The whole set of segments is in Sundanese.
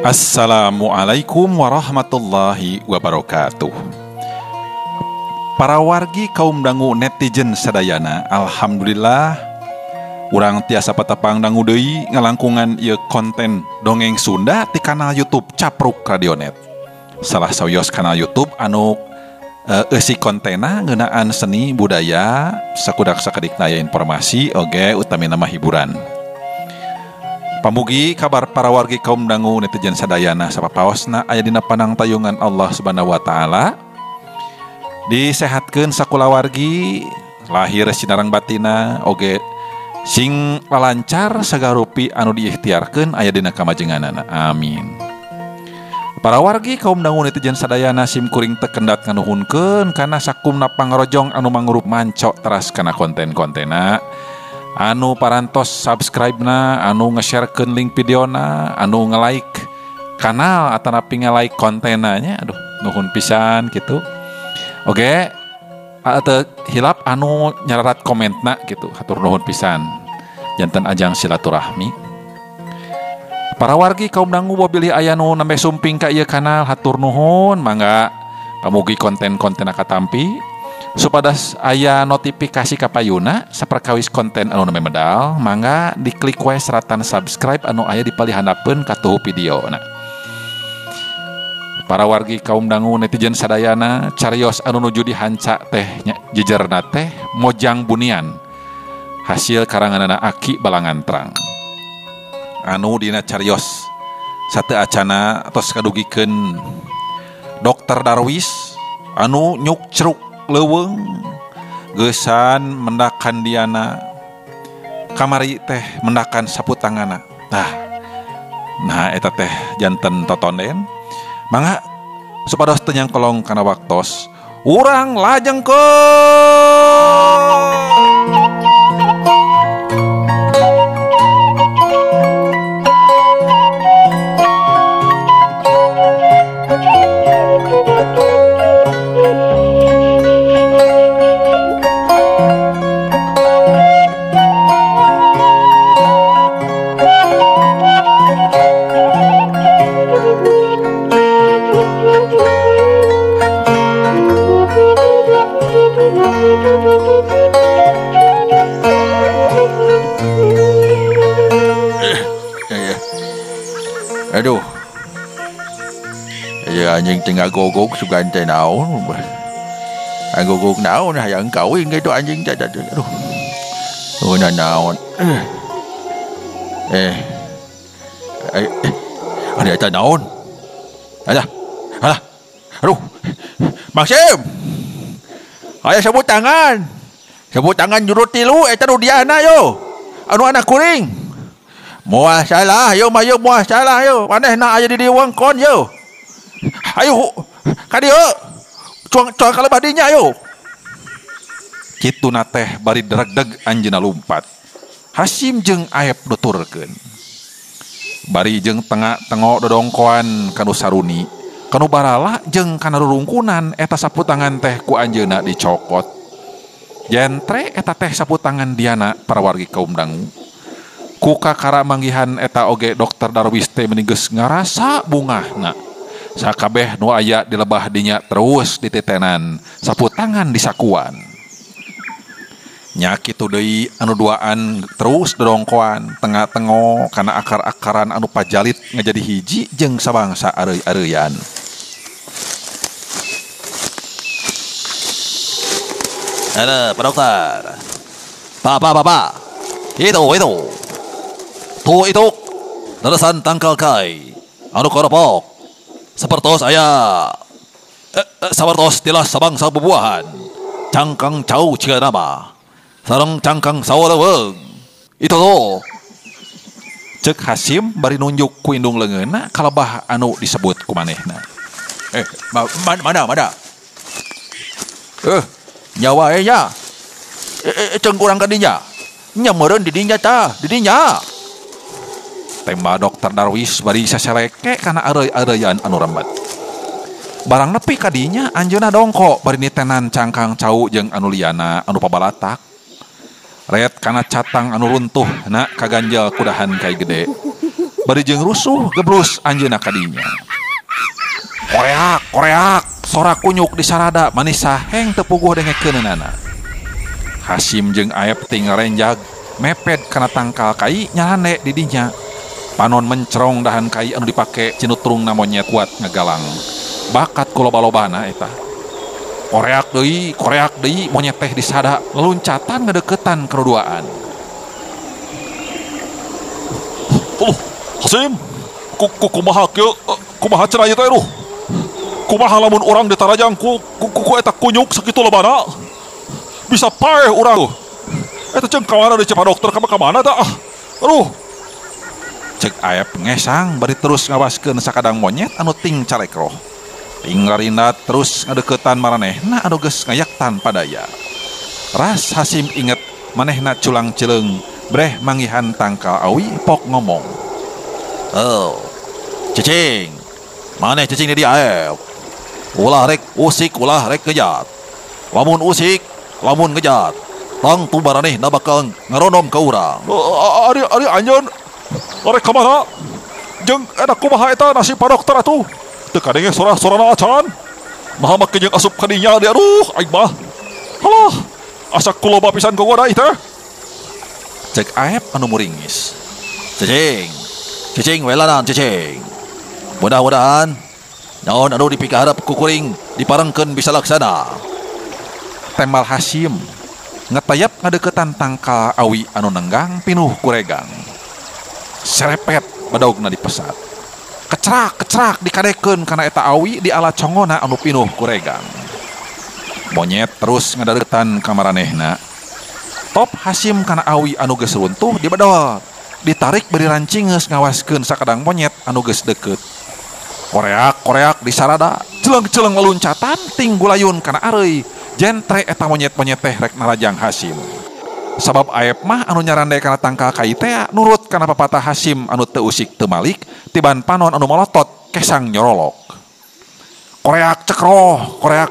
Assalamualaikum warahmatullahi wabarakatuh. Para wargi kaum dangu netizen sadayana, alhamdulillah urang tiasa patepang dangu deui ngalangkungan ieu konten dongeng Sunda di kanal YouTube Capruk Radionet. Salah sawios kanal YouTube anu eusi kontena ngeunaan seni budaya sakudak sakedikna aya informasi oge utamina mah hiburan. Pamugi kabar para wargi kaum dangu netizen sadayana sapapaosna aya dina panangtayungan Allah Subhanahu wa taala. Disehatkeun sakulawargi lahir sinareng batina oge sing lalancar sagarupi anu diikhtiarkeun aya dina kamajenganana. Amin. Para wargi kaum dangu netizen sadayana sim kuring teu kendat nganuhunkeun kana sakumna pangrojong anu mangrup manco teras kana konten-kontena. Anu parantos subscribe na, anu nge-sharekeun link videona, anu nge-like kanal atanapi nge-like kontenanya, aduh nuhun pisan gitu. Oke, atau hilap anu nyararat komentna gitu, hatur nuhun pisan. Janten ajang silaturahmi. Para wargi kaum dangu bilih aya nu nembe sumping ka ieu kanal, hatur nuhun, mangga pamugi konten-konten katampi. Supados aya notifikasi kapayuna saperkawis konten anu nembe medal, mangga diklik wae seratan subscribe anu aya di palihandapeun katuhu video. Nah, para wargi kaum dangu netizen sadayana carios anu nuju dihanca teh jejerna teh Mojang Bunian hasil karanganana Aki Balangantrang. Anu dina carios sateu acana tos kadugikeun Dokter Darwis anu nyuk ceruk leuweung geusan mendakan diana kamari teh mendakan sapu tangana. Nah eta teh janten totonden. Mangga supados teu nyangkolong kana waktos urang lajengkeun. Aduh, ya anjing tengah gogok sugan teh naon, gogok naon hayang kawin gitu anjing teh, aduh, oh naon, ada eta naon, ada, alah, aduh, Maxim, aya sebut tangan jurut tilu, eta nu diana yo, anu anak kuring. Moal salah yo mah yo moal salah yo manehna aya di dieu wengkon yo. Ayo ka dieu. Cuang cuang ka lebah dinya yo. Kituna teh bari dregdeg anjeunna lumpat. Hasim jeung Aep nuturkeun. Bari jeung tengah-tengok dodongkoan kanu saruni, kanu barala jeung kana rurungkunan eta sapu tangan teh ku anjeunna dicokot. Jentre eta teh sapu tangan diana para wargi kaum dangu. Kuka kara manggihan eta oge Dokter Darwis teh meni geus ngarasa bungahna. Sakabeh nu aya di lebah dinya terus dititenan sapu tangan disakuan. Nya kitu deui anu duaan terus dodongkoan tengah-tengo kana akar-akaran anu pajalit ngajadi hiji jeung sabangsa areuy-areuyan. Halo, Pak Dokter. Pak, Pak, Pak, Pak. Itu. Tuh itu nelesan tangkal kai anu koropok sapertos aya sapertos tilas sabangsa bubuahan cangkang cau ciga nama sareng cangkang sawo leuweung itu tuh. Cek Hasim bari nunjuk ku indung leungeunna kalebah anu disebut ku manehna. Mana nyawa nya ceung kurang ka dinya nya meureun di dinya tah di dinya. Tema Dokter Darwis bari saseleke kana areuy-areuyan anu rembat. Barang nepi kadinya anjeunna dongko bari nitenan cangkang cau jeung anu liana anu pabalatak. Ret kana catang anu runtuh na kaganjel kudahan kai gede. Bari jeung rusuh gebrus anjeunna ka dinya. Koreak, koreak, sora kunyuk di sarada manis saheng teu puguh dengekeunana. Hasim jeung Aep ting renjag mepet kana tangkal kai nyalande di dinya. Panon mencerong dahan kai anu dipake cinutrungna monyet kuat ngagalang. Bakat ku loba-lobana eta. Koreak deui monyet teh disada leluncatan ngadeukeutan kaduduaan. Oh, Hasim, kumaha kieu, kumaha cenah ieu teh aduh. Kumaha lamun urang ditarajang ku eta kunyuk sakitu lobana. Bisa paeh urang. Eta jeung kawana di cepa dokter ka mana tah? Aduh. Cek Aep ngesang bari terus ngawaskeun sakadang monyet anu ting calekroh. Ting larindat terus ngadeukeutan maranehna anu geus ngayaktan padaya. Ras Hasim inget manehna culang cileung breh manggihan tangkal awi pok ngomong. Oh, cicing. Maneh cicing di Aep. Ulah rek usik, ulah rek ngejat. Lamun usik, lamun ngejat. Tangtu maranehna bakal ngaronom ka urang. Ari ari anjeun arek ka mana? Jeung eta kumaha eta nasib pa dokter atuh? Teu kadenge sora-sorana acan. Maha make jeung asup ka dinya di aduh aing mah. Halah, asa kuloba pisan gogoda ieu teh. Cek Aep anu muringis. Cicing. Cicing welanan cicing. Mudah-mudahan naon anu dipikaharep ku kuring diparengkeun bisa laksana. Temal Hasim ngetayap ngadeukeutan tangkal awi anu nenggang pinuh kuregang. Serepet badogna dipesat. Kecrak-kecrak dikadekeun kana eta awi di ala congona anu pinuh kuregang. Monyet terus ngadeukeutan ka maranehna. Top Hasim kana awi anu geus runtuh dibedol. Ditarik bari rancingeus ngawaskeun sakadang monyet anu geus deukeut. Koreak-koreak disarada, celeng-celeng leluncatan ting gulayun kana areuy. Jentre eta monyet-monyet teh rek narajang Hasim. Sabab Aep mah anu nyarande kana tangkal kai teh nurut kana papatah Hasim anu teu usik teu malik tiban panon anu molotot kesang nyorolok. Koreak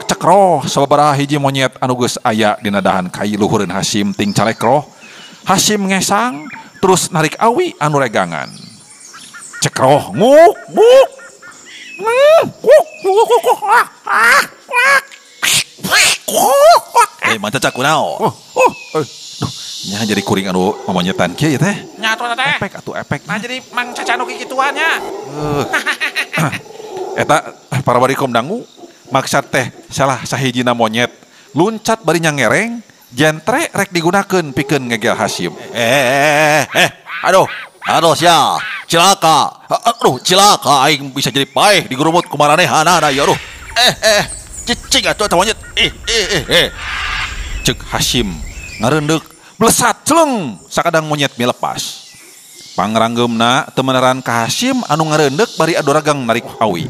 cekroh sababaraha hiji monyet anu geus aya dina dahan kai luhureun Hasim ting calekroh. Hasim ngesang terus narik awi anu regangan. Cekroh nguk nguk nguk nguk nguk. Eh, mantap cak kunaon. Oh, duh, nya jadi kuring anu mamonyetan kieu ya teh. Nya atuh teh. Efek atuh efek. Nah jadi Mang Caca nu kikituan nya. Eta para barikom dangu maksad teh salah sahijina monyet luncat bari nyangereng jentre rek digunakeun pikeun ngegel Hasim. Aduh, aduh sia, cilaka. Aduh, cilaka aing bisa jadi paeh digurumut ku maranehanana ya aduh. Cicing atuh eta monyet. Cek Hasim ngareundeuk blesat celeng sakadang monyet milepas. Pangranggeumna teu meneran ka Hasim anu ngareundeuk bari adoragang narik awi.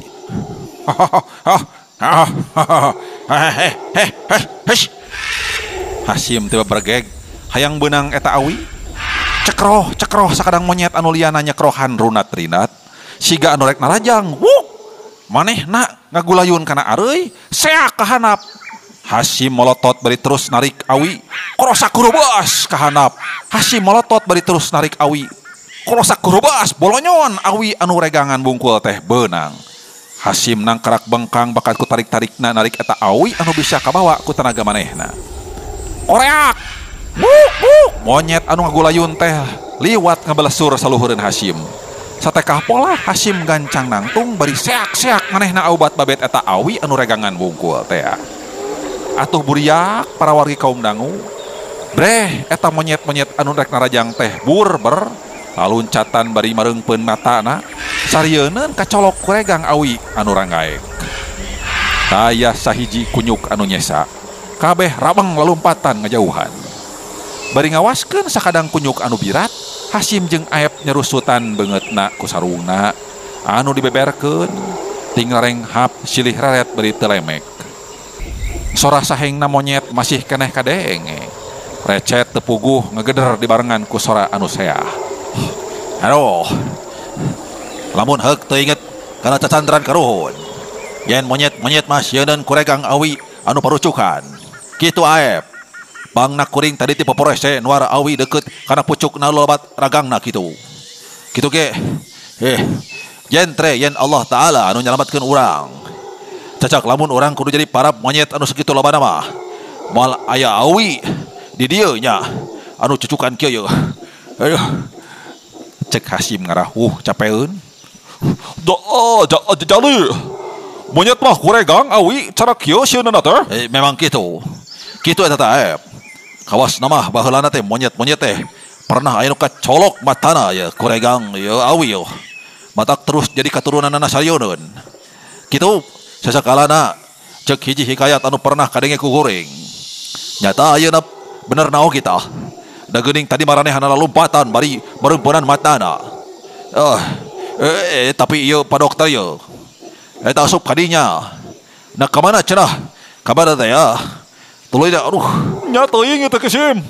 Hasim teu bergeg hayang beunang eta awi. Cekroh cekroh sakadang monyet anu liana nyekrohan runat rinat. Siga anu rek narajang. Wuk! Manehna ngagulayun kana areuy, seak ka handap. Hasim molotot bari terus narik awi. Korosak kurubas ka handap. Hasim molotot bari terus narik awi. Korosak kurubas bolonyon awi anu regangan bungkul teh beunang. Hasim nangkarak bengkang bakat ku tarik-tarikna narik eta awi anu bisa kabawa ku tenaga manehna. Koreak! Buk buk! Monyet anu ngagulayun teh liwat ngabelesur saluhureun Hasim. Satekah pola Hasim gancang nangtung bari seak-seak manehna aubat babet eta awi anu regangan bungkul teh. Atuh buriak para wargi kaum dangu. Breh eta monyet-monyet anu rek narajang teh bur ber laluncatan bari mareungpeun matana sarieuneuun kacolok kuregang awi anu ranggaek. Taya sahiji kunyuk anu nyesa. Kabeh rabeng lalumpatan ngajauhan. Bari ngawaskeun sakadang kunyuk anu birat, Hasim jeung Aep nyerusutan beungeutna ku sarungna anu dibeberkeun ting renghap silih reret bari teu lemek. Sora sahengna monyet masih keneh kadenge. Recet tepuguh ngegeder dibarengan ku sora anu seah. Aduh. Lamun heuk teu inget kana cacandran karuhun. Yen monyet-monyet mah sieun kuregang awi anu parucukan. Kitu Aep. Bangna kuring tadi ti poporese nuar awi deukeut kana pucukna lobat ragangna kitu. Kitu ge Jentre yen Allah Ta'ala anu nyalamatkeun urang. Cacak lamun urang kudu jadi parab monyet anu sakitu lobana mah. Moal aya awi di dieu nya anu cucukan kieu ye. Aduh. Cek Hasim ngarahuh capeun. Jali. Monyet mah kuregang awi cara kieu sieunna teh. Memang kitu. Kitu eta teh Aep. Kawas nama baheulana teh monyet-monyet teh pernah aya nu kacolok matana ye kuregang ye awi ye. Matak terus jadi katurunanana sarieun. Kitu sasakalana cek hiji hikayat anu pernah kadenge ku kuring. Nyata ayeuna bener naon kita. Da geuning tadi maranehana lompatan bari merempenan matana. Tapi ieu Pak Dokter ieu. Eta asup kadinya. Nah ka mana cenah? Kabar teh ya. Tuluy da aduh. Nya teuing eta Kasim.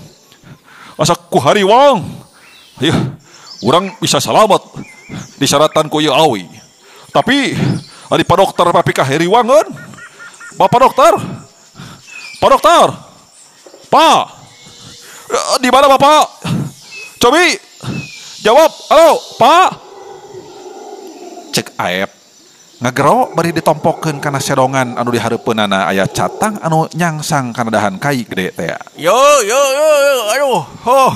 Asa ku hariwang. Ieu urang bisa salamet disyaratan ku ieu awi. Tapi ari Pak Dokter papi ka hariwangeun. Bapak Dokter. Pak Dokter. Pak. Di mana Bapak? Cobi. Jawab. Halo, Pak. Cek Aep ngagero bari ditompokeun kana sedongan anu dihareupeunana aya catang anu nyangsang kana dahan kai gede teh. Yo yo yo yo aduh. Oh.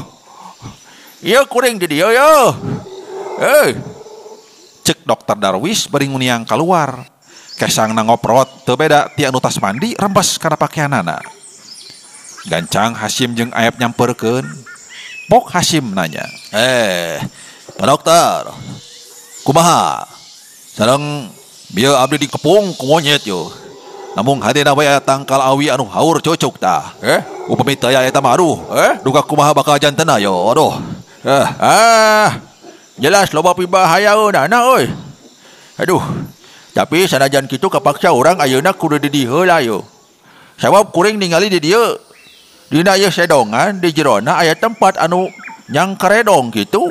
Ieu kuring di dieu yo. Cek Dokter Darwis bari nguniang kaluar. Kesangna ngoprot teu beda ti anu tas mandi rembes kana pakeanana. Gancang Hasim jeung Aep nyamperkeun. Pok Hasim nanya, Pak Dokter. Kumaha? Sareng bieu abdi dikepung ku monyet yo. Namung hadena we aya tangkal awi anu haur cocok tah. Upami teu aya eta mah aduh. Duka kumaha bakal jantena yo. Aduh. Jelas loba pibahayaeunana euy. Aduh. Tapi sanajan kitu kapaksa urang ayeuna kudu di dieu heula yo. Sabab kuring ningali di dieu. Dina ieu sedongan di jerona aya tempat anu nyangkeredong kitu.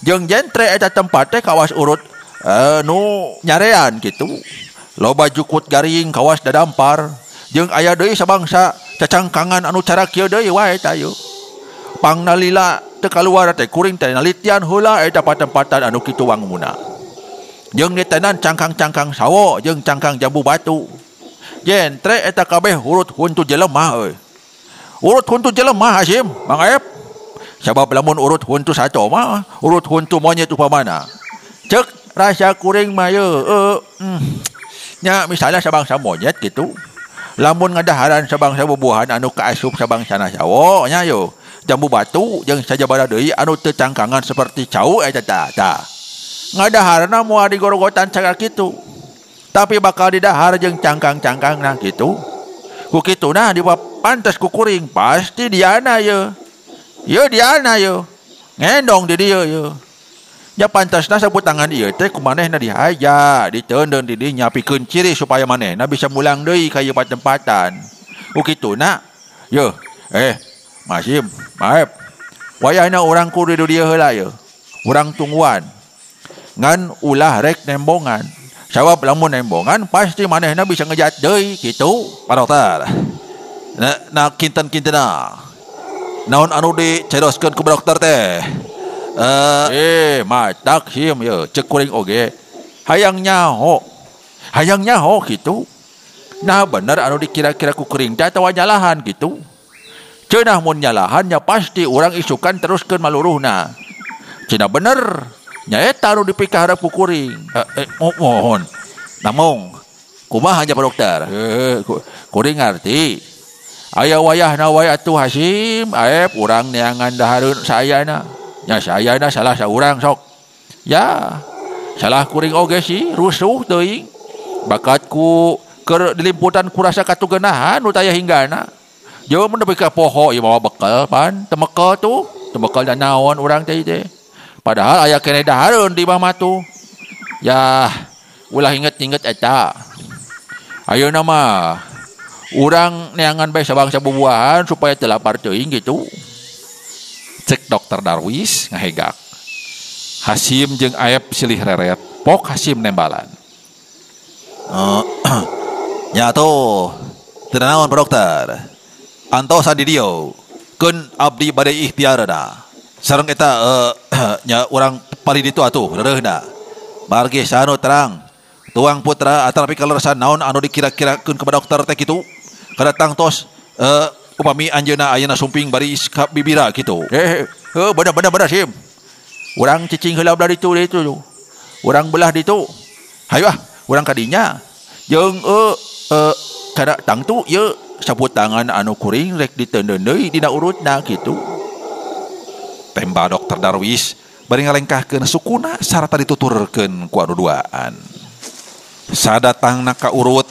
Jeung jentre eta tempat teh kawas urut nu nyarean gitu. Loba jukut garing kawas dadampar. Jeung aya deui sabangsa cacangkangan anu cara kieu deui wae eta yeuh. Pangnalila teu kaluar teh kuring teh nalitian heula eta patempatan anu kitu wanguna. Jeung ditenan cangkang-cangkang sawo jeung cangkang jambu batu. Jentre eta kabeh urut huntu jelema euy. Urut huntu jelema Hasim, Mang Aep. Sabab lamun urut huntu sato mah, urut huntu monyet upamana. Cek rasa kuring mah ye, nya misalnya sabangsa monyet gitu. Lamun ngadaharan sabangsa bubuhan anu kaasup sabangsana sawo nya yo. Jambu batu jeung sajabara deui anu teu cangkangan seperti cau eta tah tah. Ngadaharna moal digorogotan cara kitu. Tapi bakal didahar jeung cangkang-cangkangna kitu. Ku kituna dipantes ku kuring pasti diana ye. Ye diana ye. Ngendong di dieu ye. Ya pantasna sapu tangan ieu teh ku manehna dihaja, diteundeun di dinya pikeun ciri supaya manehna bisa mulang deui ka ieu patempatan. Ku kituna ye, Masim, Maep. Wayahna urang kudu di dieu heula ye. Urang tungguan. Ngan ulah rek nembongan. Sabab lamun nembongan pasti manehna bisa ngejat deui kitu. Pak Dokter. Nah kinten-kintena. Naon anu diceroskeun ku dokter teh? Matak sim ye, cek kuring oge. Hayang nyaho. Hayang nyaho kitu. Nah bener anu dikira-kira ku kuring teh atawa nyalahan kitu. Cenah mun nyalahan nya pasti urang isukan teruskeun maluruhna. Cenah bener. Nya eta anu dipikaharep ku kuring. Mohon. Namung kumaha nya Pak Dokter? Kuring ngarti. Aya wayahna wae atuh Hasim, Aep urang neangan dahareun saayana. Nya saayana salah saurang sok. Ya, salah kuring oge sih, rusuh teuing. Bakat ku keur dilimputan kurasa katugenahan nu taya hinggana. Jauh mun nepi ka poho ieu mawa bekel pan, temekel tuh, temekel da naon urang teh teh. Padahal aya keneh dahareun di imah mah tuh. Ya, ulah inget-inget eta. Ayeuna mah urang neangan bae sabangsa bubuahan supaya teu lapar teuing gitu. Cek Dokter Darwis ngahegak. Hasim jeung Aep silih reret, pok Hasim nembalan. Nya tuh, teu naon Pak Dokter. Antosan di dieu, keun abdi bade ikhtiarna. Sareng eta nya urang Pari ditu atuh reureuhna. Margi sanu terang. Tuang putra atanapi kaleresan naon anu dikira-kirakeun kepada dokter teh kitu. Kadatang tos upami anjeunna ayeuna sumping bari ka bibira kitu. Heuh bener bener bener sim. Urang cicing heula belah ditu ditu. Urang belah ditu. Hayu ah, urang ka dinya. Jeung kada tangtu ieu sapu tangan anu kuring rek diteundeun deui dina urutna kitu. Tembak Dokter Darwis bari ngalengkahkeun sukuna sarta dituturkeun ku anu duaan. Sadatangna ka urut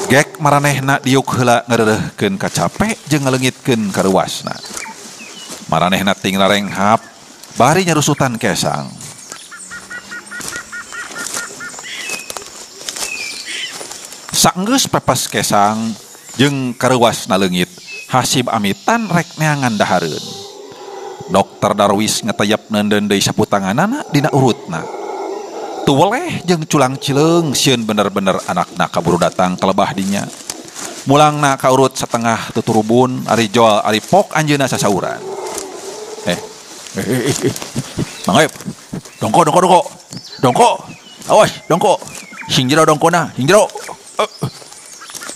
gek maranehna diuk heula ngeureuhkeun kacape jeung ngaleungitkeun karuasna. Maranehna ting narenghap bari nyarusutan kesang. Sanggeus pepes kesang jeung kareuwasna leungit, Hasim amitan rek neangan dahareun. Dokter Darwis ngetayap neundeun deui sapu tanganana dina urutna. Tuweleh jeung culang cileung sieun bener-bener anakna kaburu datang ka lebah dinya. Mulangna ka urut satengah tuturubun ari jol ari pok anjeunna sasauran. Mang Aep, dongko dongko dongko. Dongko. Awas, dongko. Sing jero dongkona, sing jero.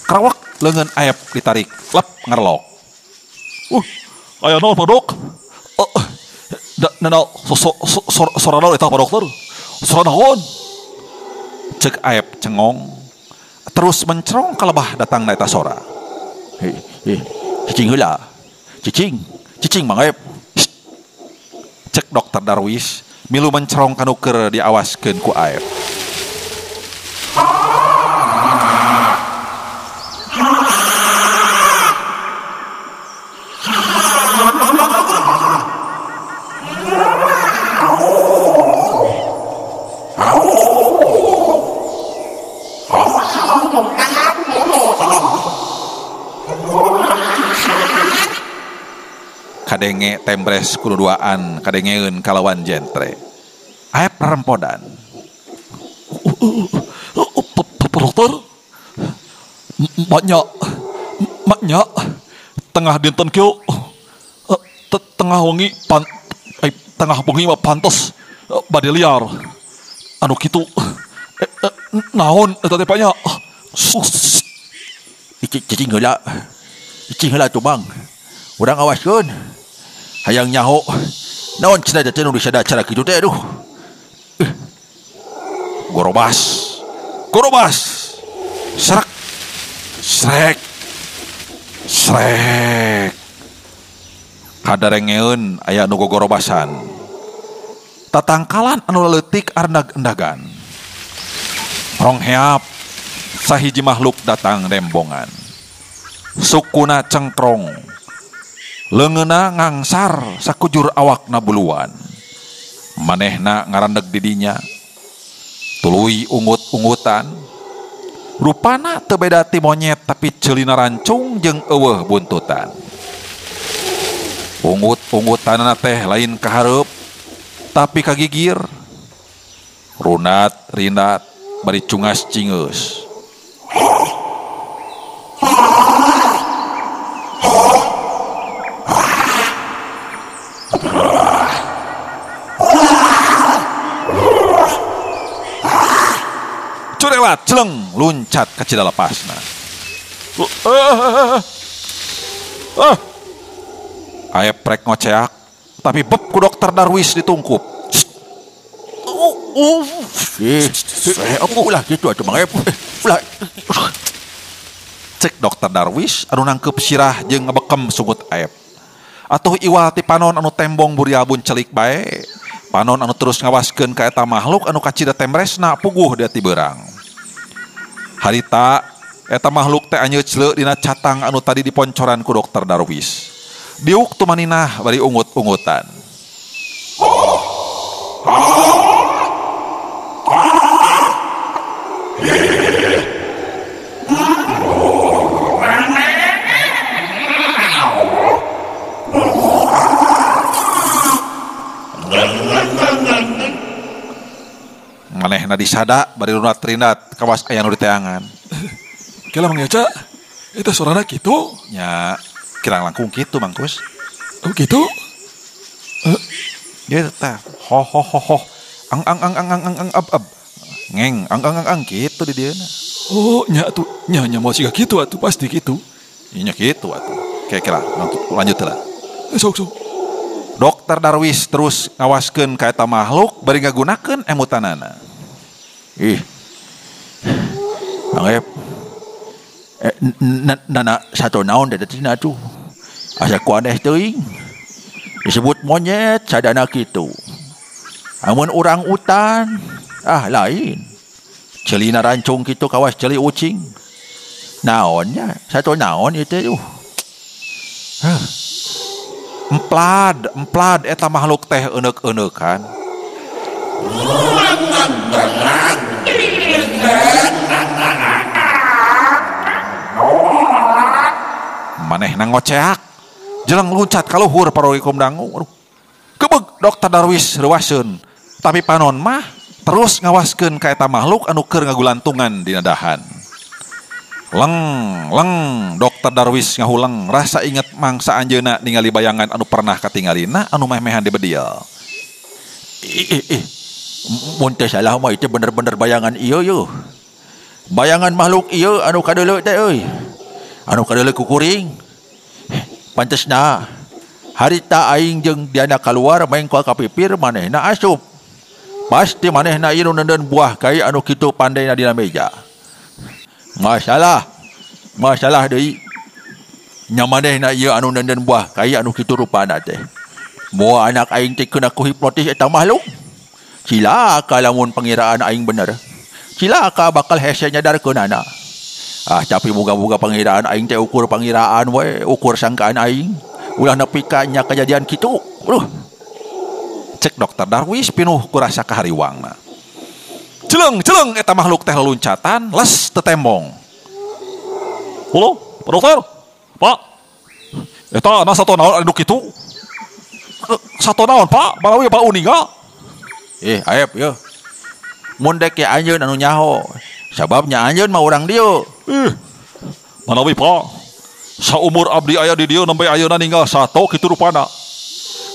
Kerawak leungeun Aep ditarik, lep ngerlok. Aya naon Pak Dok? Da sora naon eta Pak Dokter? Sora naon? Cek Aep cengong, terus mencerong ka lebah datangna eta sora. Cicing heula. Cicing, cicing Mang Aep. Cek Dokter Darwis milu mencerong kanu keur diawaskeun ku Aep. Kadenge tembres kududuaan kadengeun kalawan jentre. Aep rempodan. Dokter, maknya, maknya tengah dinten kieu tengah wengi pan, tengah wengi mah pantes bade liar. Anu kitu naon eta teh nya? Cicing heula. Cicing heula tuh Bang. Urang awaskeun. Hayang nyaho. Naon cenah teh nu disada cara kitu teh aduh. Gorobas. Gorobas. Srek. Srek. Srek. Kadarengeun aya nu gogorobasan. Tatangkalan anu leutik arnag-endagan. Rongheap sahiji makhluk datang rembongan. Sukuna cengkrong. Leungeuna ngangsar sakujur awakna buluan. Manehna ngarandeg didinya. Tuluy ungut-ungutan. Rupana teu beda ti monyet tapi ceulina rancung jeung eueuh buntutan. Ungut-ungutanna teh lain kahareup tapi kagigir. Runat rinat bari cungas cingeus. Curewat celeng luncat ka cida lepasna. Aep rek ngoceak tapi beb ku Dokter Darwis ditungkup. Ulah kitu atuh Mang Aep. Ulah. Cek Dokter Darwis anu nangkep sirah jeung ngebekem sungut Aep. Atuh iwal ti panon anu tembong buriabun celik bae. Panon anu terus ngawaskeun ka eta makhluk anu kacida temresna puguh dia ti beurang. Harita eta makhluk teh anyeut dina catang anu tadi diponcoran ku Dokter Darwis. Diuk tumaninah bari ungut-ungutan. Manehna disada bari lunat rindat kawas aya nu diteangan. Kela Mang Eca, eta sorana kitu? Nya kirang langkung kitu Mang Kus. Oh kitu? Ya tah. Ho ho ho ho. Ang ang ang ang ang ang ang ab ab. Ngeng ang ang ang ang kitu di dieuna. Oh, nya atuh, nya nya moal siga kitu atuh pasti kitu. Nya kitu atuh. Ke lah, lanjut lah. Sok sok. Dokter Darwis terus ngawaskeun ka eta makhluk bari ngagunakeun emutanana. Ih. Mang Ep. Nana satu naon teh tina tuh. Asa ku aneh teuing. Disebut monyet sadana kitu. Amun urang utan ah lain. Celina rancung kitu kawas celi ucing. Naonnya satu naon itu tuh. Huh. Emplad, emplad eta makhluk teh euneuk-euneukan. Manehna ngoceak. Jeleng luncat ka luhur parogi kumdangu. Aduh. Kebeg Dokter Darwis reuaseun. Tapi panon mah terus ngawaskeun ka eta makhluk anu keur ngagulantungan dina dahan. Leng, leng, Dokter Darwis ngahuleng rasa inget mangsa anjeunna ningali bayangan anu pernah katingalina anu meh-mehan di bedil. Ih, mun teu salah mah itu bener-bener bayangan ieu yeuh. Bayangan makhluk ieu anu kadeuleu teh euy. Anu kadeuleu ku kuring. Pantesna harita aing jeung Diana kaluar mengkol ka pipir manehna asup. Pasti manehna ieu nu neundeun buah kai anu kitu pandayna dina meja. Masalah, masalah deui. Nya manehna ieu anu neundeun buah kai anu kitu rupana teh. Moal anak aing teh kena ku hipnotis eta makhluk. Cilaka lamun pangiraan aing bener. Cilaka bakal hese nyadarkeunana. Ah, tapi moga-moga pangiraan aing teh ukur pangiraan we, ukur sangkaan aing. Ulah nepi ka nya kajadian kitu. Aduh. Cek Dokter Darwis pinuh ku rasa kahariwangna. Celeng, celeng eta makhluk teh loncatan les tetembong. Halo, Pak Dokter. Pak. Eta na sato naon anu kitu? Sato naon, Pak? Balawi Pak uninga. Aep yeuh. Mun dek ya anjeun anu nyaho. Sababnya anjeun mah urang dieu. Ih. Manawi, Pak. Saumur abdi aya di dieu nembe ayeuna ninggal sato kitu rupana.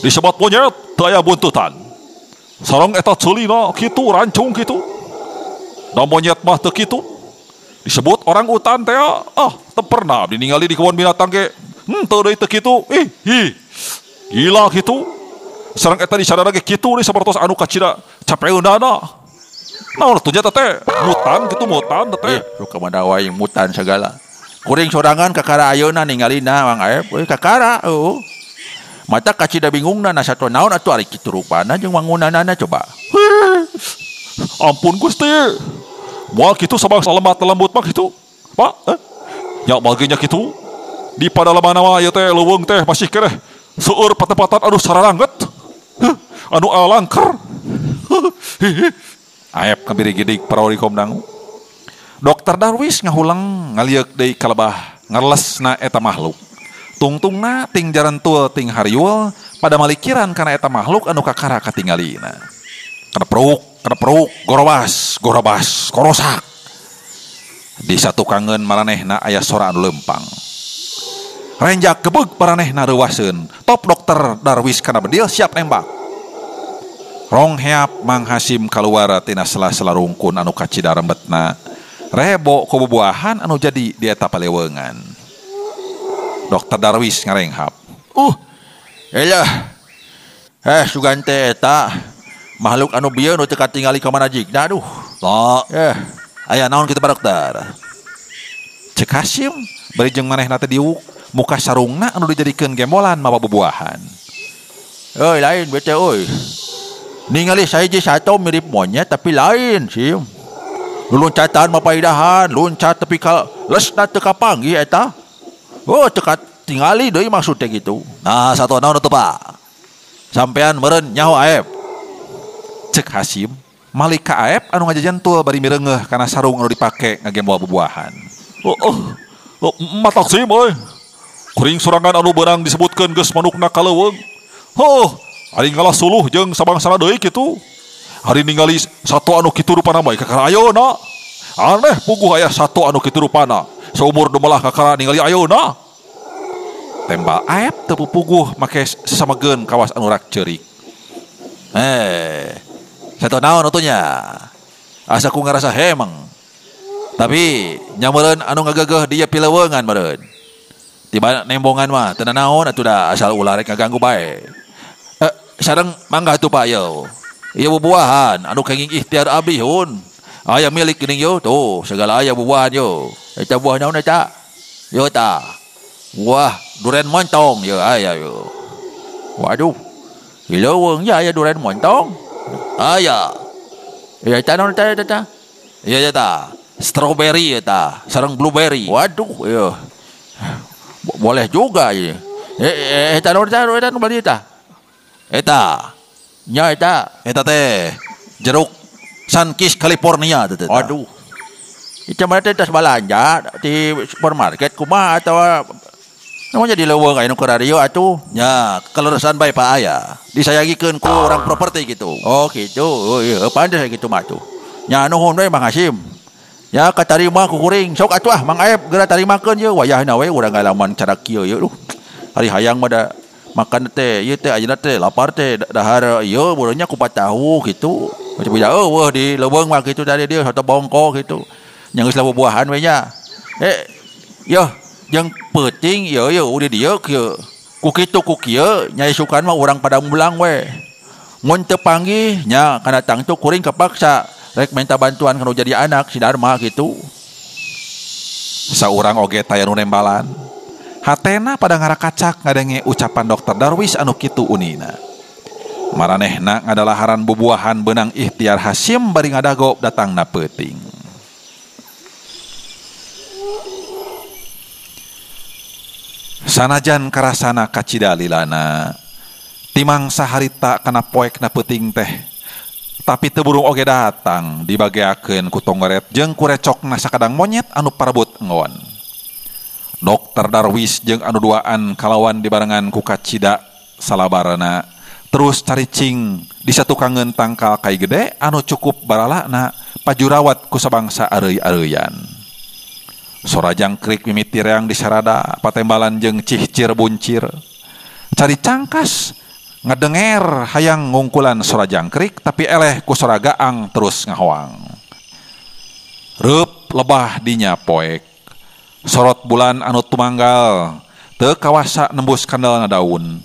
Disebat monyet teu aya buntutan. Sareng eta ceulina kitu rancung kitu. Da monyet mah teu kitu. Disebut orang utan teh ah teu pernah abdi ningali di kebun binatang ge. Teu deui teu kitu. Ih, hi. Gila kitu. Sareng eta disadara ge kitu nih sapertos anu kacida capeunana. Naon atuh nya teh mutan kitu mutan teh. Ih, suka mana wae mutan segala. Kuring sorangan kakara ayeuna ningalina Mang Aep. Euy kakara eueuh. Mata kacida bingungna na sato naon atuh ari kitu rupana jeung wangunanana coba. Ampun Gusti. Moal kitu sabangsa lembat lembut mah kitu. Pak, nya moal ge nya kitu. Di padalaman mah ieu teh leuweung teh masih keneh seueur patempatan anu sararangget. Anu alangker. Aep kabirigidig parori komdangu. Dokter Darwis ngahuleng ngalieuk deui kalebah ngarlesna eta makhluk. Tungtungna ting jarantul ting hariul pada malikiran kana eta makhluk anu kakara katingalina. Kenepruk, gorobas, gorobas, korosak. Di satukangeun maranehna aya sora anu lempang. Renjak gebeg maranehna reuaseun. Top Dokter Darwis kana bedil siap nembak. Rong heap Mang Hasim kaluar tina sela-sela rungkun anu kacida rembetna. Rebo ku bubuahan anu jadi di eta paleweungan. Dokter Darwis ngarenghap. Elah. Sugan teh eta makhluk anu bieu nu teu katingali ka mana jigna aduh. Sok. Aya naon kitu Pak Dokter? Cek Hasim bari jeung manehna teh diuk muka sarungna anu dijadikeun gembolan mawa bubuahan. Euy lain bete euy. Ningali saiji sato mirip monyet tapi lain sih. Loncatan mapaidahan, loncat tapi ka lesna teu kapanggih eta. Oh, teu katingali deui maksud teh gitu. Nah, sato naon atuh Pak? Sampean meureun nyaho Aep. Cek Hasim, malik ka Aep anu ngajajantul bari mireungeuh kana sarung anu dipake ngagembol bubuahan. Oh, matak sim euy. Kuring sorangan anu beurang disebutkeun geus manukna ka leuweung. Heuh, ari ngalah suluh jeung sabangsana deui kitu. Ari ningali sato anu kitu rupana bae kakara ayeuna. Aneh puguh aya sato anu kitu rupana. Saumur dumelah kakara ningali ayeuna. Tembal Aep teu puguh make sesamageun kawas anu rak ceurik. Satu naon atuh nya. Asa ku ngarasa hemeng. Tapi nya meureun anu ngagegeuh dia pileuweungan meureun. Tiba nembongan mah teu naon atuh da asal ulah rek ngaganggu bae. Sareng mangga atuh Pak yo. Ieu bubuahan anu kenging ikhtiar abdi hun. Aya milik geuning yo tuh segala aya bubuahan yo. Eta buah naon eta? Yo ta. Wah, duren montong yo aya yo. Waduh. Di leuweung nya aya duren montong. Aya. Ya eta naon eta eta? Iya eta. Strawberry eta, sareng blueberry. Waduh, yo. Boleh juga ieu. Eta naon eta eta nu bali eta? Eta. Nya eta, eta teh jeruk Sunkist California teh. Aduh. Ieu mah teh tas balanja di supermarket kumaha atawa namanya di leuweung aya nu keur radio atuh. Nya, kaleresan bae Pak aya. Disayagikeun ku urang properti gitu. Oh gitu. Oh iya, pantes gitu mah atuh. Nya nuhun we Mang Hasim. Ya katarima ku kuring. Sok atuh ah Mang Aep geura tarimakeun ye wayahna we urang ngalaman cara kieu ye duh. Ari hayang mah da makan teh ieu teh ayeuna teh lapar teh dahar ieu meureunnya kupat tahu gitu. Macam beda eueuh di leuweung mah kitu tadi dia soto bongko gitu. Nya geus bubuahan we nya. Yo jeung peuting ieu ieu udah dieu kieu. Ku kitu ku kieu nya isukan mah urang pada mulang we. Mun teu panggih nya kana tangtu kuring kepaksa rek minta bantuan kana jadi anak si Darma gitu. Saurang oge taya nu nembalan. Hatena pada ngarakacak ngadenge ucapan Dokter Darwis anu kitu unina. Maranehna ngadalaharan bubuahan benang ikhtiar Hasim bari ngadago datangna peuting. Sanajan karasana kacida lilana, timang saharita kana poekna peuting teh. Tapi teu burung oge datang dibageakeun ku tongoret jeung kurecokna sakadang monyet anu parebut enggon. Dokter Darwis jeung anu duaan kalawan dibarengan ku kacida salabarana terus caricing di satukangeun tangkal kai gede anu cukup baralana pajurawat ku sabangsa areuy-areuyan. Sora jangkrik mimiti reang di sarada patembalan jeung cihcir buncir. Cari cangkas ngadenger hayang ngungkulan sora jangkrik tapi eleh ku sora gaang terus ngahoang. Reup lebah dinya poek. Sorot bulan anu tumanggal teu kawasa nembus kandalna daun.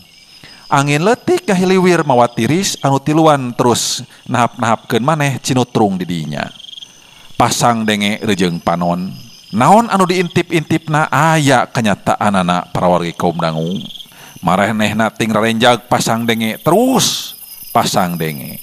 Angin leutik ngahiliwir mawa tiris anu tiluan terus nahap-nahapkeun maneh cinutrung di dinya. Pasang denge rejeung panon. Naon anu diintip-intipna aya kenyataanana para wargi kaum dangu. Marenehna ting rarenjag pasang denge terus pasang denge.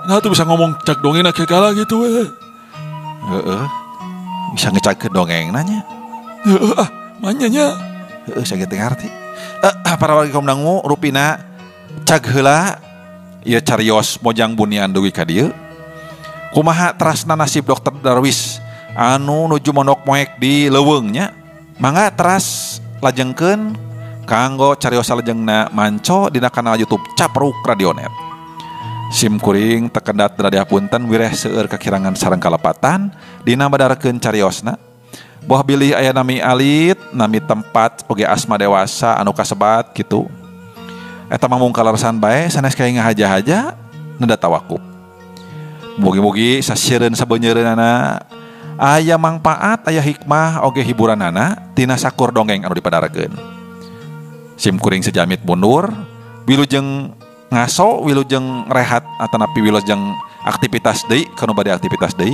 Nah tuh bisa ngomong cak dongeng kayak kala gitu we. Heeh. Bisa ngecak ke dongeng nanya. Heeh ah, manya nya. Heeh, saya teu ngarti. Para wargi kaum dangu rupina cag heula ieu carios mojang bunian dugi ka dieu. Kumaha terasna nasib Dokter Darwis anu nuju mondok moek di leuweung nya. Mangga teras lajengkeun kanggo carios salajengna manco dina kanal YouTube Capruk Radionet. Sim kuring tekendat dihapunten wireh seueur kakirangan sareng kalepatan dina madarkeun cariosna. Boh bilih aya nami alit, nami tempat oge asma dewasa anu kasebat kitu. Eta mah mung kaleresan bae sanes kaya ngahaja-haja nenda tawakup. Mugi-mugi sasiereun sabeunyereunana aya mangpaat, aya hikmah oge hiburanana tina sakur dongeng anu dipadarkeun. Sim kuring sejamit mundur, wilujeng ngaso, wilujeng rehat atanapi wilujeng aktivitas deui kanu bade aktivitas deui.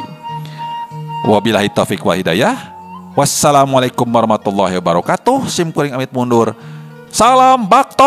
Wabillahi taufik wal hidayah. Wassalamualaikum warahmatullahi wabarakatuh. Sim kuring amit mundur. Salam bakto.